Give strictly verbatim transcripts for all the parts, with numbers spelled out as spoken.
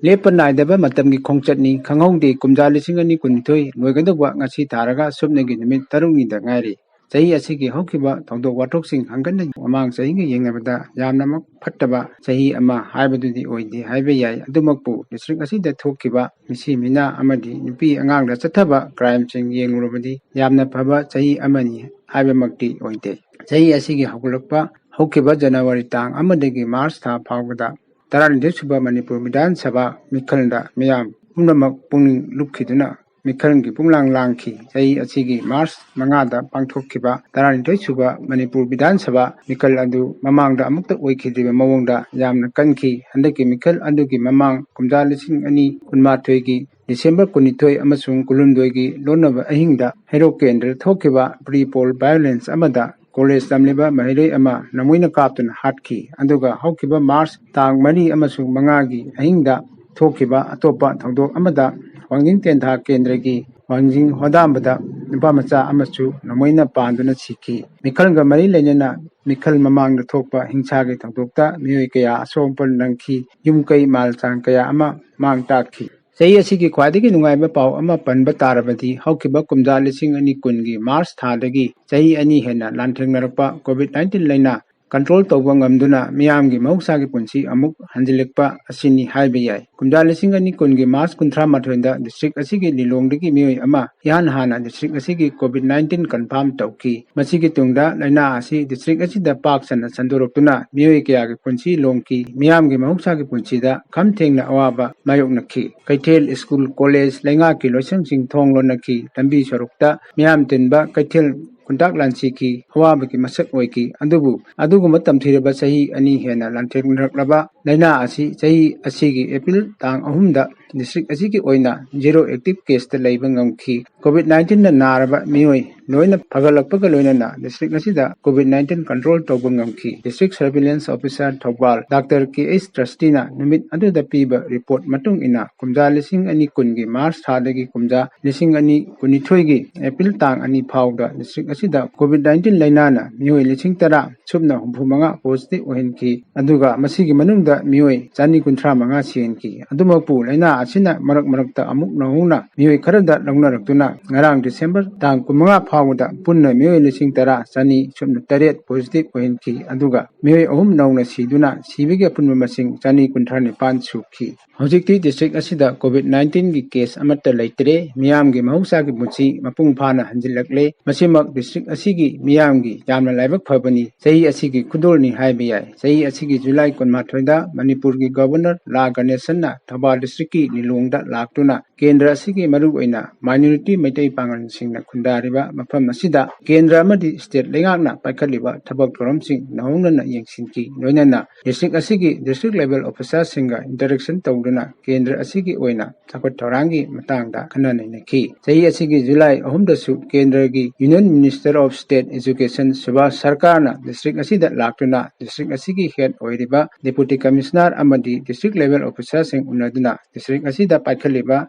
ꯂꯦꯞꯄ ꯅꯥꯏꯗꯕ ꯃꯇꯝꯒꯤ ꯈꯣꯡꯆꯠꯅꯤ, ꯈꯪꯍꯧꯗꯦ꯫ ꯀꯨꯝꯖꯥ ꯂꯤꯁꯤꯡ ꯑꯅꯤ ꯀꯨꯟꯅꯤꯊꯣꯏ ꯂꯣꯏꯒꯗꯧꯕ ꯉꯁꯤ ꯊꯥꯔꯒ ꯁꯨꯞꯅꯒꯤ ꯅꯨꯃꯤꯠ ꯇꯔꯨꯛꯅꯤꯗ ꯉꯥꯏꯔꯤ꯫ ꯆꯍꯤ ꯑꯁꯤꯒꯤ ꯍꯧꯈꯤꯕ ꯊꯧꯗꯣꯛ ꯋꯥꯊꯣꯛꯁꯤꯡ ꯍꯪꯒꯠꯅ ꯃꯃꯥꯡ ꯆꯍꯤꯒ ꯌꯦꯡꯅꯕꯗ ꯌꯥꯝꯅꯃꯛ ꯐꯠꯇꯕ ꯆꯍꯤ ꯑꯃ ꯍꯥꯏꯕꯗꯨꯗꯤ ꯑꯣꯏꯗꯦ ꯍꯥꯏꯕ ꯌꯥꯏ꯫ ꯑꯗꯨꯃꯛꯄꯨ district ꯑꯁꯤꯗ ꯊꯣꯛꯈꯤꯕ ꯃꯤꯁꯤ ꯃꯤꯅꯥ ꯑꯃꯗꯤ ꯅꯨꯄꯤ ꯑꯉꯥꯡꯗ ꯆꯠꯊꯕ crimeꯁꯤꯡ ꯌꯦꯡꯂꯨꯔꯕꯗꯤ ꯌꯥꯝꯅ ꯐꯕ ꯆꯍꯤ ꯑꯃꯅꯤ ꯍꯥꯏꯕꯃꯛꯇꯤ ꯑꯣꯏꯗꯦ꯫ ꯆꯍꯤ ꯑꯁꯤꯒꯤ ꯍꯧꯒꯠꯂꯛꯄ ꯍꯧꯈꯤꯕ January ꯇꯥꯡ ꯑꯃꯗꯒꯤ March ꯊꯥ ꯐꯥꯎꯕꯗ ꯇꯔꯥꯅꯤꯊꯣꯏ ꯁꯨꯕ ꯃꯅꯤꯄꯨꯔ ꯕꯤꯙꯥꯟ ꯁꯚꯥ ꯃꯤꯈꯜꯗ ꯃꯤꯌꯥꯝ ꯄꯨꯝꯅꯃꯛ ꯄꯨꯛꯅꯤꯡ ꯂꯨꯞꯈꯤꯗꯨꯅ ꯃꯤꯈꯜꯒꯤ ꯄꯨꯝꯂꯥꯡ ꯂꯥꯡꯈꯤ꯫ ꯆꯍꯤ ꯑꯁꯤꯒꯤ March ꯃꯉꯥꯗ ꯄꯥꯡꯊꯣꯛꯈꯤꯕ ꯇꯔꯥꯅꯤꯊꯣꯏ ꯁꯨꯕ ꯃꯅꯤꯄꯨꯔ ꯕꯤꯙꯥꯟ ꯁꯚꯥ ꯃꯤꯈꯜ ꯑꯗꯨ ꯃꯃꯥꯡꯗ ꯑꯃꯨꯛꯇ ꯑꯣꯏꯈꯤꯗ꯭ꯔꯤꯕ ꯃꯑꯣꯡꯗ ꯌꯥꯝꯅ ꯀꯟꯈꯤ꯫ ꯍꯟꯗꯛꯀꯤ ꯃꯤꯈꯜ ꯑꯗꯨꯒꯤ ꯃꯃꯥꯡ ꯀꯨꯝꯖꯥ ꯂꯤꯁꯤꯡ ꯑꯅꯤ ꯀꯨꯟꯃꯥꯊꯣꯏꯒꯤ December ꯀꯨꯟꯅꯤꯊꯣꯏ ꯑꯃꯁꯨꯡ ꯀꯨꯟꯍꯨꯝꯗꯣꯏꯒꯤ ꯂꯣꯟꯅꯕ ꯑꯍꯤꯡꯗ ꯍꯩꯔꯣꯛ ꯀꯦꯟꯗ꯭ꯔꯗ ꯊꯣꯛꯈꯤꯕ pre-poll violence ꯑꯃꯗ college ꯇꯝꯂꯤꯕ ꯃꯍꯩꯔꯣꯏ ꯑꯃ ꯅꯃꯣꯏꯅ ꯀꯥꯞꯇꯨꯅ ꯍꯥꯠꯈꯤ꯫ ꯑꯗꯨꯒ ꯍꯧꯈꯤꯕ March ꯇꯥꯡ ꯃꯔꯤ ꯑꯃꯁꯨꯡ ꯃꯉꯥꯒꯤ ꯑꯍꯤꯡꯗ ꯊꯣꯛꯈꯤꯕ ꯑꯇꯣꯞꯄ ꯊꯧꯗꯣꯛ ꯑꯃꯗ ꯋꯥꯡꯖꯤꯡ ꯇꯦꯟꯊꯥ ꯀꯦꯟꯗ꯭ꯔꯒꯤ ꯋꯥꯡꯖꯤꯡ ꯍꯣꯗꯥꯝꯕꯗ ꯅꯨꯄꯥ ꯃꯆꯥ ꯑꯃꯁꯨ ꯅꯃꯣꯏꯅ ꯄꯥꯟꯗꯨꯅ ꯁꯤꯈꯤ꯫ ꯃꯤꯈꯜꯒ ꯃꯔꯤ ꯂꯩꯅꯅ ꯃꯤꯈꯜ ꯃꯃꯥꯡꯗ ꯊꯣꯛꯄ ꯍꯤꯡꯁꯥꯒꯤ ꯊꯧꯗꯣꯛꯇ ꯃꯤꯑꯣꯏ ꯀꯌꯥ ꯑꯁꯣꯛ ꯑꯄꯟ ꯅꯪꯈꯤ꯫ ꯌꯨꯝ ꯀꯩ ꯃꯥꯜ ꯆꯥꯡ ꯀꯌꯥ ꯑꯃ ꯃꯥꯡ ꯇꯥꯛꯈꯤ꯫ ꯆꯍꯤ ꯑꯁꯤꯒꯤ ꯈ꯭ꯋꯥꯏꯗꯒꯤ ꯅꯨꯡꯉꯥꯏꯕ ꯄꯥꯎ ꯑꯃ ꯄꯟꯕ ꯇꯥꯔꯕꯗꯤ ꯍꯧꯈꯤꯕ ꯀꯨꯝꯖꯥ ꯂꯤꯁꯤꯡ ꯑꯅꯤ ꯀꯨꯟꯒꯤ March ꯊꯥꯗꯒꯤ ꯆꯍꯤ ꯑꯅꯤ ꯍꯦꯟꯅ ꯂꯥꯟꯊꯦꯡꯅꯔꯛꯄ COVID nineteen ꯂꯥꯏꯅꯥ control ꯇꯧꯕ ꯉꯝꯗꯨꯅ ꯃꯤꯌꯥꯝꯒꯤ ꯃꯍꯧꯁꯥꯒꯤ ꯄꯨꯟꯁꯤ ꯑꯃꯨꯛ ꯍꯟꯖꯤꯜꯂꯛꯄ ꯑꯁꯤꯅꯤ ꯍꯥꯏꯕ ꯌꯥꯏ꯫ ꯀꯨꯝꯖꯥ ꯂꯤꯁꯤꯡ ꯑꯅꯤ ꯀꯨꯟꯒꯤ March ꯀꯨꯟꯊ꯭ꯔꯥ ꯃꯥꯊꯣꯏꯗ district ꯑꯁꯤꯒꯤ ꯂꯤꯂꯣꯡꯗꯒꯤ ꯃꯤꯑꯣꯏ ꯑꯃ ꯏꯍꯥꯟ ꯍꯥꯟꯅ district ꯑꯁꯤꯒꯤ COVID nineteen confirm ꯇꯧꯈꯤ꯫ ꯃꯁꯤꯒꯤ ꯇꯨꯡꯗ ꯂꯥꯏꯅꯥ ꯑꯁꯤ district ꯑꯁꯤꯗ ꯄꯥꯛ ꯁꯟꯅ ꯁꯟꯗꯣꯔꯛꯇꯨꯅ ꯃꯤꯑꯣꯏ ꯀꯌꯥꯒꯤ ꯄꯨꯟꯁꯤ ꯂꯣꯡꯈꯤ, ꯃꯤꯌꯥꯝꯒꯤ ꯃꯍꯧꯁꯥꯒꯤ ꯄꯨꯟꯁꯤꯗ ꯈꯝ ꯊꯦꯡꯅ ꯑꯋꯥꯕ ꯃꯥꯌꯣꯛꯅꯈꯤ꯫ ꯀꯩꯊꯦꯜ, school, college, ꯂꯩꯉꯥꯛꯀꯤ ꯂꯣꯏꯁꯪꯁꯤꯡ ꯊꯣꯡ ꯂꯣꯟꯅꯈꯤ, ꯂꯝꯕꯤ ꯁꯣꯔꯣꯛꯇ ꯃꯤꯌꯥꯝ ꯇꯤꯟꯕ ꯀꯩꯊꯦꯜ ꯈꯨꯟꯇꯥꯛ ꯂꯥꯟꯁꯤꯈꯤ, ꯑꯋꯥꯕꯒꯤ ꯃꯁꯛ ꯑꯣꯏꯈꯤ꯫ ꯑꯗꯨꯕꯨ ꯑꯗꯨꯒꯨꯝꯕ ꯇꯝꯊꯤꯔꯕ ꯆꯍꯤ ꯑꯅꯤ ꯍꯦꯟꯅ ꯂꯥꯟꯊꯦꯡꯅꯔꯛꯂꯕ ꯂꯥꯏꯅꯥ ꯑꯁꯤ ꯆꯍꯤ ꯑꯁꯤꯒꯤ April ꯇꯥꯡ ꯑꯍꯨꯝꯗ ꯗꯤꯁꯇ꯭ꯔꯤꯛ ꯑꯁꯤꯒꯤ ꯑꯣꯏꯅ ꯖꯤꯔꯣ ꯑꯦꯛꯇꯤꯚ ꯀꯦꯁꯇ ꯂꯩꯕ ꯉꯝꯈꯤ꯫ ꯀꯣꯚꯤꯗ ꯅꯥꯏꯟꯇꯤꯟꯅ ꯅꯥꯔꯕ ꯃꯤꯑꯣꯏ ꯂꯣꯏꯅ ꯐꯒꯠꯂꯛꯄꯒ ꯂꯣꯏꯅꯅ ꯗꯤꯁꯇ꯭ꯔꯤꯛ ꯑꯁꯤꯗ ꯀꯣꯚꯤꯗ ꯅꯥꯏꯟꯇꯤꯟ ꯀꯟꯇ꯭ꯔꯣꯜ ꯇꯧꯕ ꯉꯝꯈꯤ꯫ District surveillance officer Thoubal doctor K H ꯇ꯭ꯔꯁꯇꯤꯅ ꯅꯨꯃꯤꯠ ꯑꯗꯨꯗ ꯄꯤꯕ ꯔꯤꯄꯣꯔꯠ ꯃꯇꯨꯡ ꯏꯟꯅ ꯀꯨꯝꯖꯥ ꯂꯤꯁꯤꯡ ꯑꯅꯤ ꯀꯨꯟꯒꯤ ꯃꯥꯔꯆ ꯊꯥꯗꯒꯤ ꯀꯨꯝꯖꯥ ꯂꯤꯁꯤꯡ ꯑꯅꯤ ꯀꯨꯟꯅꯤꯊꯣꯏꯒꯤ ꯑꯦꯄ꯭ꯔꯤꯜ ꯇꯥꯡ ꯑꯅꯤ ꯐꯥꯎꯗ ꯗꯤꯁꯇ꯭ꯔꯤꯛ ꯑꯁꯤꯗ ꯀꯣꯚꯤꯗ ꯅꯥꯏꯟꯇꯤꯟ ꯂꯥꯏꯅꯥꯅ ꯃꯤꯑꯣꯏ ꯂꯤꯁꯤꯡ ꯇꯔꯥ ꯁꯨꯞꯅ ꯍꯨꯝꯐꯨ ꯃꯉꯥ ꯄꯣꯖꯤꯇꯤꯚ ꯑꯣꯏꯍꯟꯈꯤ꯫ ꯑꯗꯨꯒ ꯃꯁꯤꯒꯤ ꯃꯅꯨꯡꯗ ꯃꯤꯑꯣꯏ ꯆꯅꯤ ꯀꯨꯟꯊ꯭ꯔꯥ ꯃꯉꯥ ꯁꯤꯍꯟꯈꯤ꯫ ꯑꯗꯨꯃꯛꯄꯨ ꯂꯥꯏꯅꯥ ꯑꯁꯤꯅ ꯃꯔꯛ ꯃꯔꯛꯇ ꯑꯃꯨꯛ ꯅꯧꯍꯧꯅ ꯃꯤꯑꯣꯏ ꯈꯔꯗ ꯂꯧꯅꯔꯛꯇꯨꯅ ꯉꯔꯥꯡ ꯗꯤꯁꯦꯝꯕꯔ ꯇꯥꯡ ꯀꯨꯟꯃꯉꯥ ꯐꯥꯎꯕꯗ ꯄꯨꯟꯅ ꯃꯤꯑꯣꯏ ꯂꯤꯁꯤꯡ ꯇꯔꯥ ꯆꯅꯤ ꯁꯨꯞꯅ ꯇꯔꯦꯠ ꯄꯣꯖꯤꯇꯤꯚ ꯑꯣꯏꯍꯟꯈꯤ꯫ ꯑꯗꯨꯒ ꯃꯤꯑꯣꯏ ꯑꯍꯨꯝ ꯅꯧꯅ ꯁꯤꯗꯨꯅ ꯁꯤꯕꯒꯤ ꯑꯄꯨꯟꯕ ꯃꯁꯤꯡ ꯆꯅꯤ ꯀꯨꯟꯊ꯭ꯔꯥ ꯅꯤꯄꯥꯟ ꯁꯨꯈꯤ꯫ ꯍꯧꯖꯤꯛꯇꯤ ꯗꯤꯁꯇ꯭ꯔꯤꯛ ꯑꯁꯤꯗ ꯀꯣꯚꯤꯗ ꯅꯥꯏꯟꯇꯤꯟꯒꯤ ꯀꯦꯁ ꯑꯃꯠꯇ ꯂꯩꯇ꯭ꯔꯦ꯫ ꯃꯤꯌꯥꯝꯒꯤ ꯃꯍꯧꯁꯥꯒꯤ ꯄꯨꯟꯁꯤ ꯃꯄꯨꯡ ꯐꯥꯅ ꯍꯟꯖꯤꯜꯂꯛꯂꯦ꯫ ꯃꯁꯤꯃꯛ ꯗꯤꯁꯇ꯭ꯔꯤꯛ ꯑꯁꯤꯒꯤ ꯃꯤꯌꯥꯝꯒꯤ ꯌꯥꯝꯅ ꯂꯥꯏꯕꯛ ꯐꯕꯅꯤ꯫ ꯆꯍꯤ ꯑꯁꯤꯒꯤ ꯈꯨꯗꯣꯜꯅꯤ ꯍꯥꯏꯕ ꯌꯥꯏ꯫ ꯆꯍꯤ ꯑꯁꯤꯒꯤ ꯖꯨꯂꯥꯏ ꯀꯨꯟꯃꯥꯊꯣꯏꯗ ꯃꯅꯤꯄꯨꯔꯒꯤ ꯒꯚꯔꯅꯔ ꯂꯥ ꯒꯅꯦꯁꯟꯅ ꯊꯧꯕꯥꯜ ꯗꯤꯁꯇ꯭ꯔꯤꯛꯀꯤ ꯂꯤꯂꯣꯡꯗ ꯂꯥꯛꯇꯨꯅ ꯀꯦꯟꯗ꯭ꯔ ꯑꯁꯤꯒꯤ ꯃꯔꯨꯑꯣꯏꯅ ꯃꯥꯏꯅꯣꯔꯤꯇꯤ ꯃꯩꯇꯩ ꯄꯥꯉꯜꯁꯤꯡꯅ ꯈꯨꯟꯗꯥꯔꯤꯕ ꯃꯐꯝ ꯑꯁꯤꯗ ꯀꯦꯟꯗ꯭ꯔ ꯑꯃꯗꯤ ꯁ꯭ꯇꯦꯠ ꯂꯩꯉꯥꯛꯅ ꯄꯥꯏꯈꯠꯂꯤꯕ ꯊꯕꯛ ꯊꯧꯔꯝꯁꯤꯡ ꯅꯧꯍꯧꯅꯅ ꯌꯦꯡꯁꯤꯟꯈꯤ꯫ ꯂꯣꯏꯅꯅ ꯗꯤꯁꯇ꯭ꯔꯤꯛ ꯑꯁꯤꯒꯤ ꯗꯤꯁꯇ꯭ꯔꯤꯛ ꯂꯦꯚꯦꯜ ꯑꯣꯐꯤꯁꯥꯔꯁꯤꯡꯒ ꯏꯟꯇꯔꯦꯛꯁꯟ ꯇꯧꯗꯨꯅ ꯀꯦꯟꯗ꯭ꯔ ꯑꯁꯤꯒꯤ ꯑꯣꯏꯅ ꯆꯥꯎꯈꯠ ꯊꯧꯔꯥꯡꯒꯤ ꯃꯇꯥꯡꯗ ꯈꯟꯅ ꯅꯩꯅꯈꯤ꯫ ꯆꯍꯤ ꯑꯁꯤꯒꯤ ꯖꯨꯂꯥꯏ ꯑꯍꯨꯝꯗꯁꯨ ꯀꯦꯟꯗ꯭ꯔꯒꯤ union minister of state education Subhas ꯁꯔꯀꯥꯔꯅ ꯗꯤꯁꯇ꯭ꯔꯤꯛ ꯑꯁꯤꯗ ꯂꯥꯛꯇꯨꯅ ꯗꯤꯁꯇ꯭ꯔꯤꯛ ꯑꯁꯤꯒꯤ ꯍꯦꯗ ꯑꯣꯏꯔꯤꯕ ꯗꯦꯄꯨꯇꯤ ꯀꯃꯤꯁꯅꯔ ꯑꯃꯗꯤ ꯗꯤꯁꯇ꯭ꯔꯤꯛ ꯂꯦꯚꯦꯜ ꯑꯣꯐꯤꯁꯥꯔꯁꯤꯡ ꯎꯅꯗꯨꯅ ꯗꯤꯁꯇ꯭ꯔꯤꯛ ꯑꯁꯤꯗ ꯄꯥꯏꯈꯠꯂꯤꯕ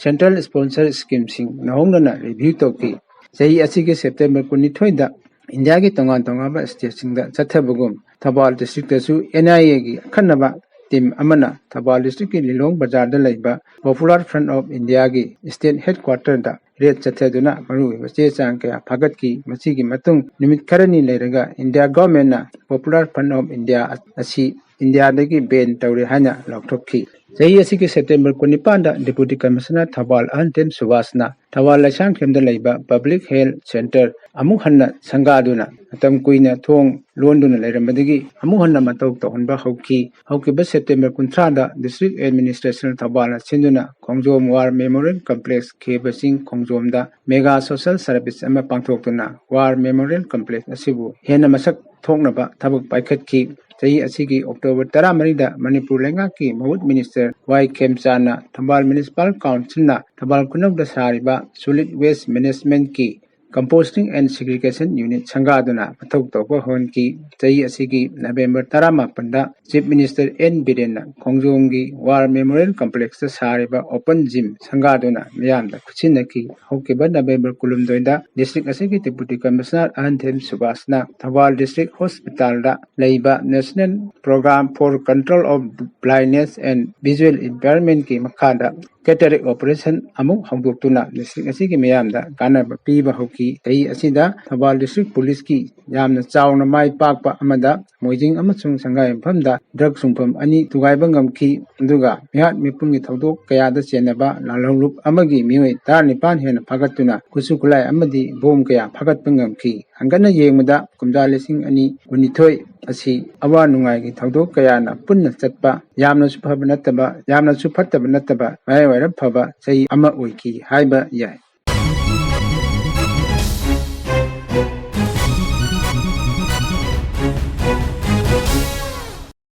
ꯁꯦꯟꯇ꯭ꯔꯦꯜ ꯁ꯭ꯄꯣꯟꯁꯔ ꯁ꯭ꯀꯤꯝꯁꯤꯡ ꯅꯧꯍꯧꯅꯅ ꯔꯤꯚ꯭ꯌꯨ ꯇꯧꯈꯤ꯫ ꯆꯍꯤ ꯑꯁꯤꯒꯤ ꯁꯦꯞꯇꯦꯝꯕꯔ ꯀꯨꯟꯅꯤꯊꯣꯏꯗ ꯏꯟꯗꯤꯌꯥꯒꯤ ꯇꯣꯉꯥꯟ ꯇꯣꯉꯥꯟꯕ ꯁ꯭ꯇꯦꯠꯁꯤꯡꯗ ꯆꯠꯊꯕꯒꯨꯝ ꯊꯧꯕꯥꯜ ꯗꯤꯁꯇ꯭ꯔꯤꯛꯇꯁꯨ ꯑꯦꯟ ꯑꯥꯏ ꯑꯦꯒꯤ ꯑꯈꯟꯅꯕ ꯇꯤꯝ ꯑꯃꯅ ꯊꯧꯕꯥꯜ ꯗꯤꯁꯇ꯭ꯔꯤꯛꯀꯤ ꯂꯤꯂꯣꯡ ꯕꯖꯥꯔꯗ ꯂꯩꯕ ꯄꯣꯄꯨꯂꯔ ꯐ꯭ꯔꯟꯠ ꯑꯣꯐ ꯏꯟꯗꯤꯌꯥꯒꯤ ꯁ꯭ꯇꯦꯠ ꯍꯦꯗꯀ꯭ꯋꯥꯇꯔꯗ ꯔꯦꯗ ꯆꯠꯊꯗꯨꯅ ꯃꯔꯨꯑꯣꯏꯕ ꯆꯦ ꯆꯥꯡ ꯀꯌꯥ ꯐꯥꯒꯠꯈꯤ꯫ ꯃꯁꯤꯒꯤ ꯃꯇꯨꯡ ꯅꯨꯃꯤꯠ ꯈꯔꯅꯤ ꯂꯩꯔꯒ ꯏꯟꯗꯤꯌꯥ ꯒꯚꯔꯟꯃꯦꯟꯠꯅ ꯄꯣꯄꯨꯂꯔ ꯐ꯭ꯔꯟꯠ ꯑꯣꯐ ꯏꯟꯗꯤꯌꯥ ꯑꯁꯤ ꯏꯟꯗꯤꯌꯥꯗꯒꯤ ꯕꯦꯟ ꯇꯧꯔꯦ ꯍꯥꯏꯅ ꯂꯥꯎꯊꯣꯛꯈꯤ꯫ ꯆꯍꯤ ꯑꯁꯤꯒꯤ ꯁꯦꯞꯇꯦꯝꯕꯔ ꯀꯨꯟꯅꯤꯄꯥꯟꯗ ꯗꯦꯄꯨꯇꯤ ꯀꯃꯤꯁꯅꯔ ꯊꯧꯕꯥꯜ ꯑꯍꯟꯇꯦꯝ ꯁꯨꯕꯥꯁꯅ ꯊꯧꯕꯥꯜ ꯂꯩꯁꯥꯡꯊꯦꯝꯗ ꯂꯩꯕ ꯄꯕ꯭ꯂꯤꯛ ꯍꯦꯜꯊ ꯁꯦꯟꯇꯔ ꯑꯃꯨꯛ ꯍꯟꯅ ꯁꯪꯒꯥꯗꯨꯅ ꯃꯇꯝ ꯀꯨꯏꯅ ꯊꯣꯡ ꯂꯣꯟꯗꯨꯅ ꯂꯩꯔꯝꯕꯗꯒꯤ ꯑꯃꯨꯛ ꯍꯟꯅ ꯃꯇꯧ ꯇꯧꯍꯟꯕ ꯍꯧꯈꯤ꯫ ꯍꯧꯈꯤꯕ ꯁꯦꯞꯇꯦꯝꯕꯔ ꯀꯨꯟꯊ꯭ꯔꯥꯗ ꯗꯤꯁꯇ꯭ꯔꯤꯛ ꯑꯦꯗꯃꯤꯅꯤꯁꯇ꯭ꯔꯦꯁꯟ ꯊꯧꯕꯥꯜꯅ ꯁꯤꯟꯗꯨꯅ ꯈꯣꯡꯖꯣꯝ ꯋꯥꯔ ꯃꯦꯃꯣꯔꯤꯌꯦꯜ ꯀꯝꯄ꯭ꯂꯦꯛꯁ ꯈꯦꯕ ꯆꯤꯡ ꯈꯣꯡꯖꯣꯝꯗ ꯃꯦꯒꯥ ꯁꯣꯁꯦꯜ ꯁꯔꯚꯤꯁ ꯑꯃ ꯄꯥꯡꯊꯣꯛꯇꯨꯅ ꯋꯥꯔ ꯃꯦꯃꯣꯔꯤꯌꯦꯜ ꯀꯝꯄ꯭ꯂꯦꯛꯁ ꯑꯁꯤꯕꯨ ꯍꯦꯟꯅ ꯃꯁꯛ ꯊꯣꯛꯅꯕ ꯊꯕꯛ ꯄꯥꯏꯈꯠꯈꯤ꯫ ꯆꯍꯤ ꯑꯁꯤꯒꯤ ꯑꯣꯛꯇꯣꯕꯔ ꯇꯔꯥꯃꯔꯤꯗ ꯃꯅꯤꯄꯨꯔ ꯂꯩꯉꯥꯛꯀꯤ ꯃꯍꯨꯠ ꯃꯤꯅꯤꯁꯇꯔ ꯋꯥꯏ ꯈꯦꯝꯆꯥꯟꯅ ꯊꯧꯕꯥꯜ ꯃ꯭ꯌꯨꯅꯤꯁꯤꯄꯥꯜ ꯀꯥꯎꯟꯁꯤꯜꯅ ꯊꯧꯕꯥꯜ ꯈꯨꯅꯧꯗ ꯁꯥꯔꯤꯕ ꯁꯣꯂꯤꯗ ꯋꯦꯁ ꯃꯦꯅꯦꯖꯃꯦꯟꯠꯀꯤ Composting and Segregation Unit ꯁꯪꯒꯥꯗꯨꯅ ꯃꯊꯧ ꯇꯧꯕ ꯍꯧꯍꯟꯈꯤ꯫ ꯆꯍꯤ ꯑꯁꯤꯒꯤ ꯅꯕꯦꯝꯕꯔ ꯇꯔꯥꯃꯥꯄꯟꯗ ꯆꯤꯐ ꯃꯤꯅꯤꯁꯇꯔ ꯑꯦꯟ ꯕꯤꯔꯦꯟꯅ ꯈꯣꯡꯖꯣꯝꯒꯤ ꯋꯥꯔ ꯃꯦꯃꯣꯔꯤꯌꯦꯜ ꯀꯝꯄ꯭ꯂꯦꯛꯁꯇ ꯁꯥꯔꯤꯕ ꯑꯣꯄꯟ ꯖꯤꯝ ꯁꯪꯒꯥꯗꯨꯅ ꯃꯤꯌꯥꯝꯗ ꯈꯨꯠꯁꯤꯟꯅꯈꯤ꯫ ꯍꯧꯈꯤꯕ ꯅꯕꯦꯝꯕꯔ ꯀꯨꯟꯍꯨꯝꯗꯣꯏꯗ ꯗꯤꯁꯇ꯭ꯔꯤꯛ ꯑꯁꯤꯒꯤ ꯗꯤꯄꯨꯇꯤ ꯀꯃꯤꯁꯅꯔ ꯑꯍꯟꯊꯦꯝ ꯁꯨꯕꯥꯁꯅ ꯊꯧꯕꯥꯜ ꯗꯤꯁꯇ꯭ꯔꯤꯛ ꯍꯣꯁꯄꯤꯇꯥꯜꯗ ꯂꯩꯕ National Program for Control of Blindness and Visual Impairmentꯀꯤ ꯃꯈꯥꯗ ꯀꯦꯇꯔꯦꯛ ꯑꯣꯄꯔꯦꯁꯟ ꯑꯃꯨꯛ ꯍꯧꯗꯣꯛꯇꯨꯅ ꯗꯤꯁꯇ꯭ꯔꯤꯛ ꯑꯁꯤꯒꯤ ꯃꯤꯌꯥꯝꯗ ꯀꯥꯟꯅꯕ ꯄꯤꯕ ꯍꯧꯈꯤ꯫ ꯆꯍꯤ ꯑꯁꯤꯗ ꯊꯧꯕꯥꯜ ꯗꯤꯁꯇ꯭ꯔꯤꯛ ꯄꯨꯂꯤꯁꯀꯤ ꯌꯥꯝꯅ ꯆꯥꯎꯅ ꯃꯥꯏ ꯄꯥꯛꯄ ꯑꯃꯗ ꯃꯣꯏꯖꯤꯡ ꯑꯃꯁꯨꯡ ꯁꯪꯒꯥꯏꯌꯨꯝꯐꯝꯗ ꯗ꯭ꯔꯒ ꯁꯨꯡꯐꯝ ꯑꯅꯤ ꯊꯨꯒꯥꯏꯕ ꯉꯝꯈꯤ꯫ ꯑꯗꯨꯒ ꯃꯤꯍꯥꯠ ꯃꯤꯄꯨꯟꯒꯤ ꯊꯧꯗꯣꯛ ꯀꯌꯥꯗ ꯆꯦꯟꯅꯕ ꯂꯥꯜꯍꯧꯂꯨꯞ ꯑꯃꯒꯤ ꯃꯤꯑꯣꯏ ꯇꯔꯥꯅꯤꯄꯥꯟ ꯍꯦꯟꯅ ꯐꯥꯒꯠꯇꯨꯅ ꯈꯨꯠꯁꯨ ꯈꯨꯠꯂꯥꯏ ꯑꯃꯗꯤ ꯕꯣꯝ ꯀꯌꯥ ꯐꯥꯒꯠꯄ ꯉꯝꯈꯤ꯫ ꯍꯪꯒꯠꯅ ꯌꯦꯡꯕꯗ ꯀꯨꯝꯖꯥ ꯂꯤꯁꯤꯡ ꯑꯅꯤ ꯀꯨꯟꯅꯤꯊꯣꯏ ꯑꯁꯤ ꯑꯋꯥ ꯅꯨꯡꯉꯥꯏꯒꯤ ꯊꯧꯗꯣꯛ ꯀꯌꯥꯅ ꯄꯨꯟꯅ ꯆꯠꯄ, ꯌꯥꯝꯅꯁꯨ ꯐꯕ ꯅꯠꯇꯕ, ꯌꯥꯝꯅꯁꯨ ꯐꯠꯇꯕ ꯅꯠꯇꯕ, ꯃꯌꯥꯏ ꯑꯣꯏꯔꯞ ꯐꯕ ꯆꯍꯤ ꯑꯃ ꯑꯣꯏꯈꯤ ꯍꯥꯏꯕ ꯌꯥꯏ꯫